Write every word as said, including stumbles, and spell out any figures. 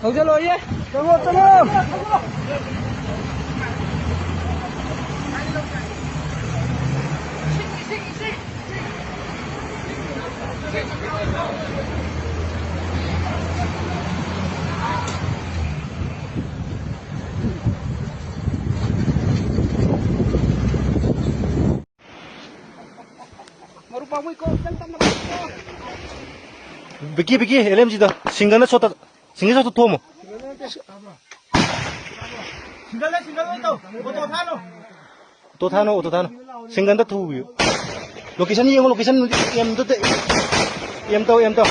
Hau jalo ye. Chalo, chalo. Biki, biki, L M G da. Single na sota, single sota thomo. Single na, single na to. Auto thano. Auto thano, auto thano. Single da thu. Location ni, location ni, em to, em to, em to.